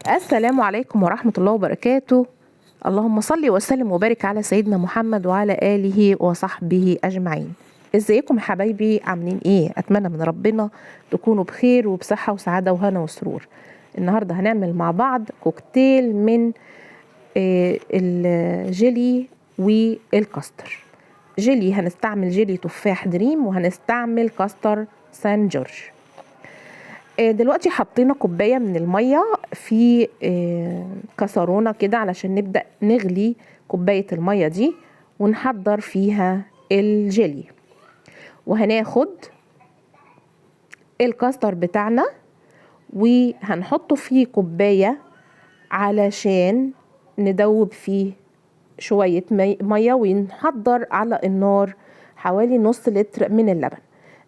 السلام عليكم ورحمة الله وبركاته. اللهم صل وسلم وبارك على سيدنا محمد وعلى آله وصحبه أجمعين. ازيكم يا حبايبي، عاملين ايه؟ اتمنى من ربنا تكونوا بخير وبصحة وسعادة وهنا وسرور. النهاردة هنعمل مع بعض كوكتيل من الجيلي والكاستر. جيلي هنستعمل جيلي تفاح دريم، وهنستعمل كاستر سان جورج. دلوقتي حطينا كوباية من المية في كسرونة كده علشان نبدأ نغلي كوباية المية دي ونحضر فيها الجيلي. وهناخد الكاستر بتاعنا وهنحطه في كوباية علشان ندوب فيه شوية مية ونحضر على النار حوالي نص لتر من اللبن.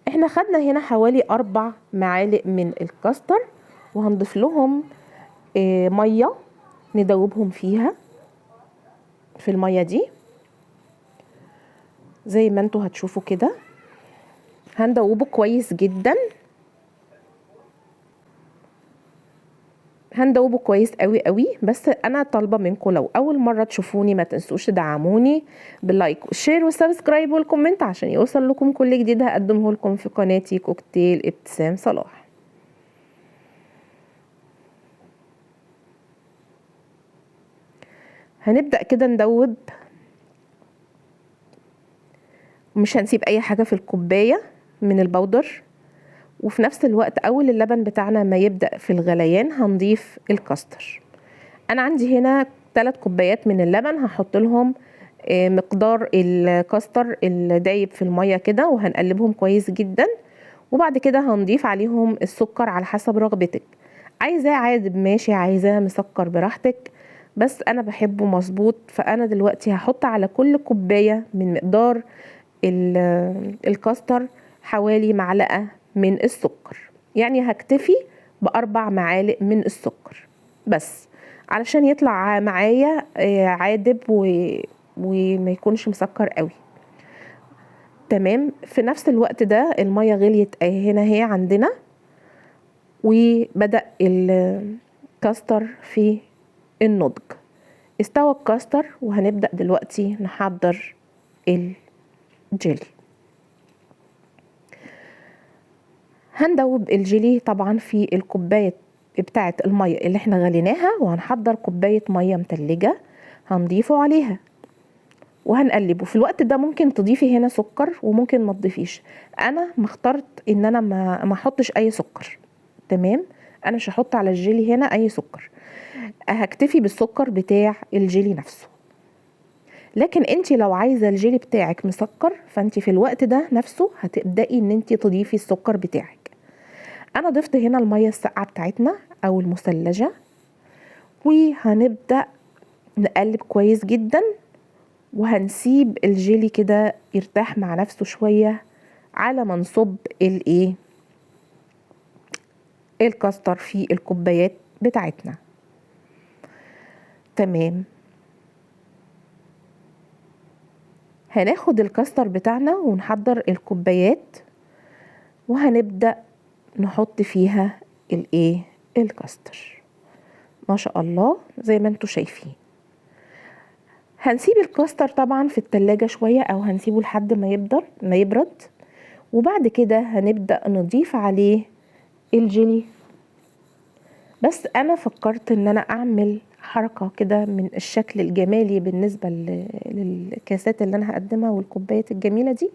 احنا خدنا هنا حوالي 4 معالق من الكاستر وهنضيف لهم مية ندوبهم فيها في المية دي زي ما انتوا هتشوفوا كده. هندوبه كويس جدا، هندوبه كويس قوي قوي. بس انا طالبه منكم لو اول مره تشوفوني ما تنسوش تدعموني بال like وال share وال subscribe وال comment عشان يوصل لكم كل جديد هقدمه لكم في قناتي كوكتيل ابتسام صلاح. هنبدأ كده ندوب، مش هنسيب اي حاجه في الكوبايه من البودر. وفي نفس الوقت اول اللبن بتاعنا ما يبدأ في الغليان هنضيف الكاستر. انا عندي هنا 3 كوبايات من اللبن، هحط لهم مقدار الكاستر الدايب في المية كده وهنقلبهم كويس جدا. وبعد كده هنضيف عليهم السكر على حسب رغبتك، عايزاه عادب ماشي، عايزاه مسكر براحتك، بس انا بحبه مظبوط. فانا دلوقتي هحط على كل كوباية من مقدار الكاستر حوالي معلقة من السكر، يعني هكتفي ب4 معالق من السكر بس علشان يطلع معايا عادب وما يكونش مسكر قوي. تمام. في نفس الوقت ده المية غليت اهي هنا هي عندنا، وبدأ الكاستر في النضج. استوى الكاستر وهنبدأ دلوقتي نحضر الجيلي. هندوب الجيلي طبعا في الكوباية بتاعة المية اللي احنا غليناها، وهنحضر كوباية مية متلجة هنضيفه عليها وهنقلبه. في الوقت ده ممكن تضيفي هنا سكر وممكن ما تضيفيش. انا ما اخترت ان انا ما احطش اي سكر. تمام، انا مش هحط على الجيلي هنا اي سكر، هكتفي بالسكر بتاع الجيلي نفسه. لكن انتي لو عايزة الجيلي بتاعك مسكر فانتي في الوقت ده نفسه هتبدأي ان انتي تضيفي السكر بتاعك. انا ضفت هنا المية الساقعة بتاعتنا او المثلجة، وهنبدأ نقلب كويس جدا، وهنسيب الجيلي كده يرتاح مع نفسه شوية على ما نصب الكاستر في الكوبايات بتاعتنا. تمام. هناخد الكاستر بتاعنا ونحضر الكوبايات وهنبدأ نحط فيها الكاستر. ما شاء الله زي ما انتوا شايفين. هنسيب الكاستر طبعا في التلاجة شوية او هنسيبه لحد ما يبرد، وبعد كده هنبدأ نضيف عليه الجيلي. بس انا فكرت ان انا اعمل حركة كده من الشكل الجمالي بالنسبة للكاسات اللي انا هقدمها والكوبايات الجميلة دي،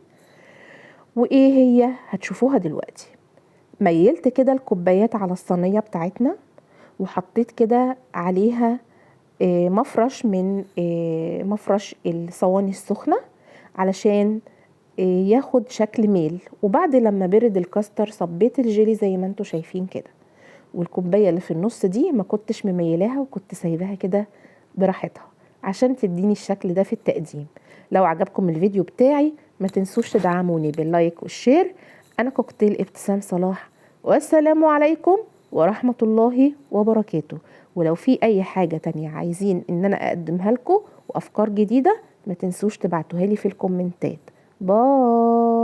وايه هي هتشوفوها دلوقتي. ميلت كده الكوبايات على الصينية بتاعتنا وحطيت كده عليها مفرش من مفرش الصواني السخنة علشان ياخد شكل ميل. وبعد لما برد الكاستر صبيت الجيلي زي ما انتوا شايفين كده، والكوباية اللي في النص دي ما كنتش مميلاها وكنت سايباها كده براحتها عشان تديني الشكل ده في التقديم. لو عجبكم الفيديو بتاعي ما تنسوش تدعموني بال like وال share. أنا كوكتيل ابتسام صلاح، والسلام عليكم ورحمة الله وبركاته. ولو في أي حاجة تانية عايزين إن أنا أقدمها لكم وأفكار جديدة ما تنسوش تبعتوها لي في الكومنتات. bye.